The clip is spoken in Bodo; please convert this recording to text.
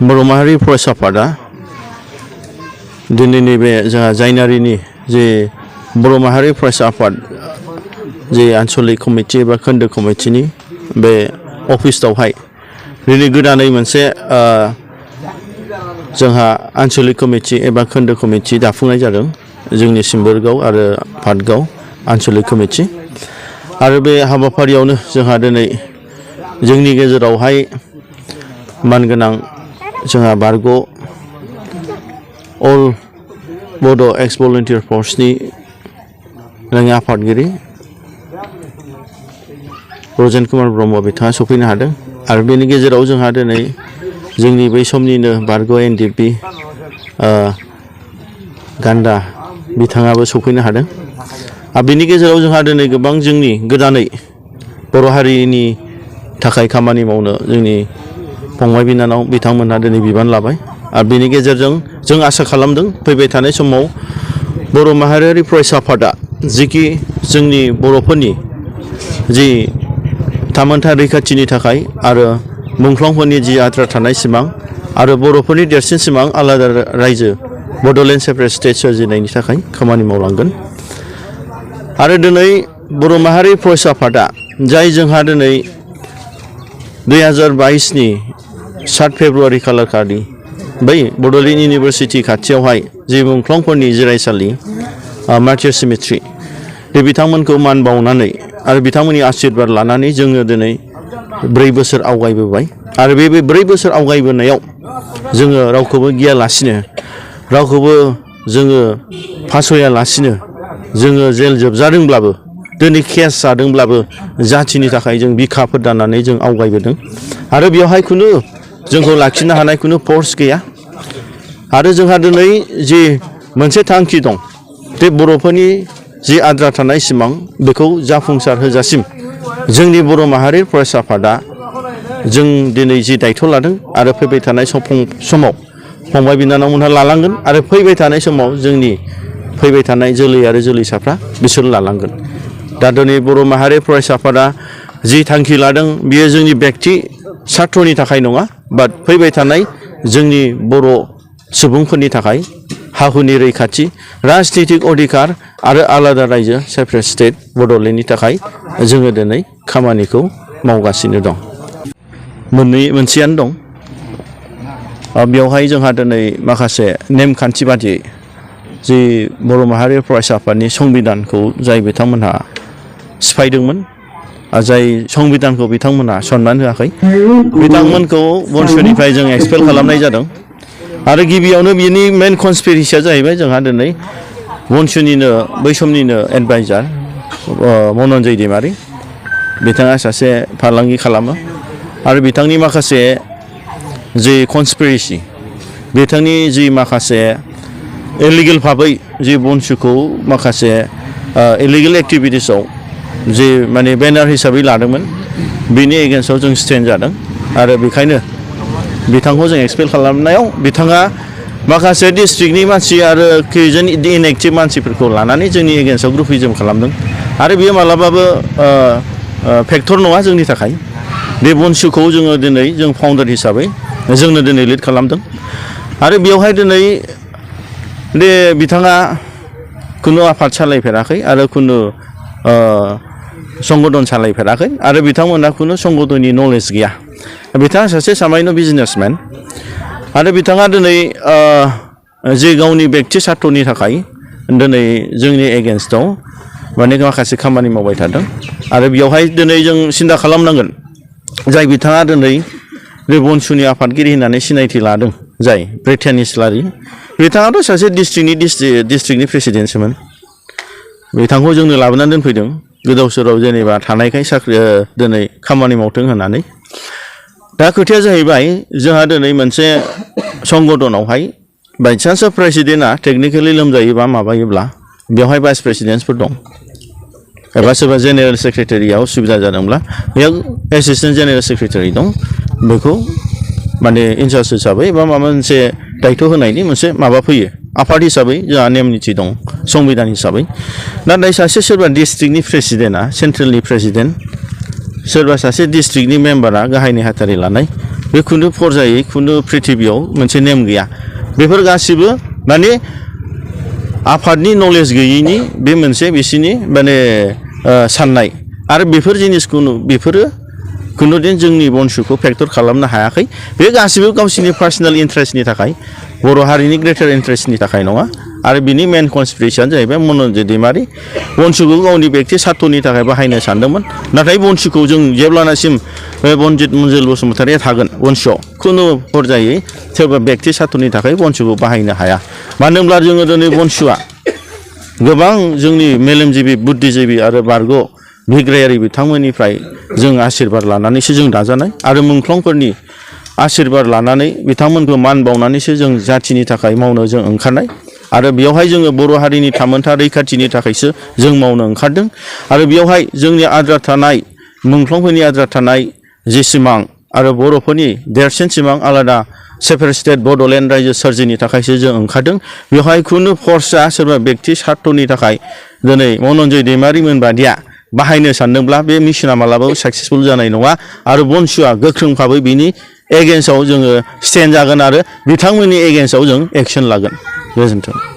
बर' माहारि फरायसा आफादा दिनैनि बे जोंहा जायनारिनि जे बर' माहारि फरायसा आफाद जे आनसलिक कमिटि एबा खोन्दो कमिटिनि बे अफिसावहाय दिनै गोदानै मोनसे जोंहा आनसलिक कमिटि एबा खोन्दो कमिटि दाफुंनाय जादों जोंनि सिम्बोरगाव आरो पाटगाव आनसलिक कमिटि आरो बे हाबाफारियावनो जोंहा दिनै जोंनि गेजेरावहाय मानगोनां जोंहा बारग' अल बड' एक्स भलन्टियार फर्सनि आफादगिरि रजेन कुमार ब्रह्म बिथाङा सफैनो हादों आरो बेनि गेजेराव जोंहा दिनै जोंनि बै समनिनो बारग' एनडिपि गान्दा बिथाङाबो सफैनो हादों आरो बेनि गेजेराव जोंहा दिनै गोबां जोंनि गोदानै बर' हारिनि थाखाय खामानि मावनो जोंनि फंबाय बिनानाव बिथांमोनहा दिनै बिबान लाबाय आरो बेनि गेजेरजों जों आसा खालामदों फैबाय थानाय समाव बर' माहारियारि फरायसा आफादा जिखि जोंनि बर'फोरनि जि थामोनथा रैखाथिनि थाखाय आरो मुंख्लंफोरनि जि आद्रा थानाय सिमां आरो बर'फोरनि देरसिन सिमां आलादा रायजो बड'लेण्ड सेपारेट स्टेट सोरजिनायनि थाखाय खामानि मावलांगोन आरो दिनै बर' माहारि फरायसा आफादा जाय जोंहा दिनै 2022नि 7 फेब्रुवारि खालार खालि बै बड'लेण्ड इउनिभारसिटि खाथियावहाय जि मुंख्लंफोरनि जिरायसालि मार्टियार सिमेट्रि बे बिथांमोनखौ मान बावनानै आरो बिथांमोननि आशीर्बाद लानानै जोङो दिनै 4 बोसोर आवगायबोबाय आरो बे 4 बोसोर आवगायबोनायाव जोङो रावखौबो गियालासिनो रावखौबो जोङो फासयालासिनो जोङो जेल जोबजादोंब्लाबो दिनै केस जादोंब्लाबो जाथिनि थाखाय जों बिखाफोर दानानै जों आवगायबोदों आरो बेवहाय खुनु जोंखौ लाखिनो हानाय खुनु फर्स गैया आरो जोंहा दिनै जि मोनसे थांखि दं बे बर'फोरनि जि आद्रा थानाय सिमां बेखौ जाफुंसार होजासिम जोंनि बर' माहारि फरायसा आफादा जों दिनै जि दायथ' लादों आरो फैबाय थानाय समाव फंबाय बिनानावमोनहा लालांगोन आरो फैबाय थानाय समाव जोंनि फैबाय थानाय जोलै आरो जोलैसाफ्रा बिसोर लालांगोन दा दिनै बर' माहारि फरायसा आफादा जि थांखि लादों बियो जोंनि बेक्ति सार्थनि थाखाय नङा बाट फैबाय थानाय जोंनि बर' सुबुंफोरनि थाखाय हाहुनि रैखाथि राजनितिक अधिकार आरो आलादा रायजो सेपारेट स्टेट बड'लेण्डनि थाखाय जोङो दिनै खामानिखौ मावगासिनो दं मोनसेयानो दं बेवहाय जोंहा दिनै माखासे नेमखान्थि बादियै जि बर' माहारि फरायसा आफादनि संबिधानखौ जाय बिथांमोनहा सिफायदोंमोन जाय संबिधानखौ बिथांमोनहा सनमान होआखै बिथांमोनखौ बनसनिफ्राय जों एक्सपेल खालामनाय जादों आरो गिबियावनो बिनि मेन कनस्पिरेसिया जाहैबाय जोंहा दिनै बनसनिनो बै समनिनो एडभाइजार मनन्जय दैमारि बिथाङा सासे फालांगि खालामो आरो बिथांनि माखासे जि कनस्पिरेसि बिथांनि जि माखासे इलिगेल भाबै जि बनसुखौ माखासे इलिगेल एक्टिभिटिसाव जि माने बेनार हिसाबै लादोंमोन बिनि एगेन्स्टआव जों स्टेन्ड जादों आरो बेखायनो बिथांखौ जों एक्सपेल खालामनायाव बिथाङा माखासे डिस्ट्रिक्टनि मानसि आरो खैजोन इनएक्टिभ मानसिफोरखौ लानानै जोंनि एगेन्स्टआव ग्रुपिजम खालामदों आरो बेयो मालाबाबो फेक्टर नङा जोंनि थाखाय बे बनसुखौ जोङो दिनै जों फाउन्डार हिसाबै जोंनो दिनै लिड खालामदों आरो बेवहाय दिनै दे बिथाङा खुनु आफाद सालायफेराखै आरो खुनु संगठन सालायफेराखै आरो बिथांमोनहा खुनु संगठननि नलेज गैया बिथाङा सासे सामान्य बिजनेसमेन आरो बिथाङा दिनै जे गावनि बेक्ति सार्थनि थाखाय दिनै जोंनि एगेन्स्टआव माने माखासे खामानि मावबाय थादों आरो बेवहाय दिनै जों सिन्था खालामनांगोन जाय बिथाङा दिनै बे बनसुनि आफादगिरि होननानै सिनायथि लादों जाय ब्रिटेन इस्लारि बिथाङाथ' सासे डिस्ट्रिक्टनि प्रेसिडेन्टसोमोन बिथांखौ जोंनो लाबोनानै दोनफैदों गोदाव सोराव जेनेबा थानायखाय साख्रि दिनै खामानि मावथों होननानै दा खोथाया जाहैबाय जोंहा दिनै मोनसे संगठनावहाय बायचान्स प्रेसिडेन्टआ टेकनिकेलि लोमजायोबा माबायोब्ला बेवहाय भाइस प्रेसिडेन्टफोर दं एबा सोरबा जेनेरेल सेक्रेटारिया उसुबिदा जादोंब्ला बेयाव एसिस्टेन्ट जेनेरेल सेक्रेटारि दं बेखौ माने इनचार्ज हिसाबै एबा माबा मोनसे दायथ' होनायनि मोनसे माबा फैयो आफाद हिसाबै जोंहा नेम निथि दं संबिधान हिसाबै नाथाय सासे सोरबा डिस्ट्रिक्टनि प्रेसिडेन्टआ सेन्ट्रेलनि प्रेसिडेन्ट सोरबा सासे डिस्ट्रिक्टनि मेम्बारा गाहाय नेहाथारि लानाय बे खुनु फरजायै खुनु प्रिथिबियाव मोनसे नेम गैया बेफोर गासिबो माने आफादनि नलेज गैयैनि बे मोनसे बिसिनि माने साननाय आरो बेफोर जिनिसखौ बेफोरो खुनुदिन जोंनि बंशखौ फेक्टर खालामनो हायाखै बे गासिबो गावसिनि पार्सनेल इन्टारेस्टनि थाखाय बर' हारिनि ग्रेटार इन्टारेस्टनि थाखाय नङा आरो बिनि मेन कनस्पिरेसियानो जाहैबाय मन'जित दैमारि बंशखौ गावनि बेक्ति सार्थनि थाखाय बाहायनो सानदोंमोन नाथाय बंशखौ जों जेब्लानासिम बनजित मन्जुल बसुमतारिया थागोन बंशआव खुनु फरजायै सोरबा बेक्ति सार्थनि थाखाय बंशखौ बाहायनो हाया मानो होनब्ला जोङो दिनै बंशआ गोबां जोंनि मेलेमजिबि बुद्धिजिबि आरो बारग' बिग्रायारि बिथांमोननिफ्राय जों आशीर्बाद लानानैसो जों दाजानाय आरो मुंख्लंफोरनि आशीर्बाद लानानै बिथांमोनखौ मान बावनानैसो जों जाथिनि थाखाय मावनो जों ओंखारनाय आरो बेयावहाय जोङो बर' हारिनि थामोनथा रैखाथिनि थाखायसो जों मावनो ओंखारदों आरो बेयावहाय जोंनि आद्रा थानाय मुंख्लंफोरनि आद्रा थानाय जे सिमां आरो बर'फोरनि देरसिन सिमां आलादा सेपारेट स्टेट बड'लेण्ड रायजो सोरजिनि थाखायसो जों ओंखारदों बेवहाय खुनु फर्सआ सोरबा बेक्ति सार्थनि थाखाय दिनै मन'जित दैमारिमोन बादिया बाहायनो सानदोंब्ला बे मिशना मालाबाबो साक्सेसफुल जानाय नङा आरो बंशआ गोख्रों भाबै बिनि एगेन्स्टआव जोङो स्टेन्ड जागोन आरो बिथांमोननि एगेन्स्टआव जों एक्सन लागोन गोजोन्थों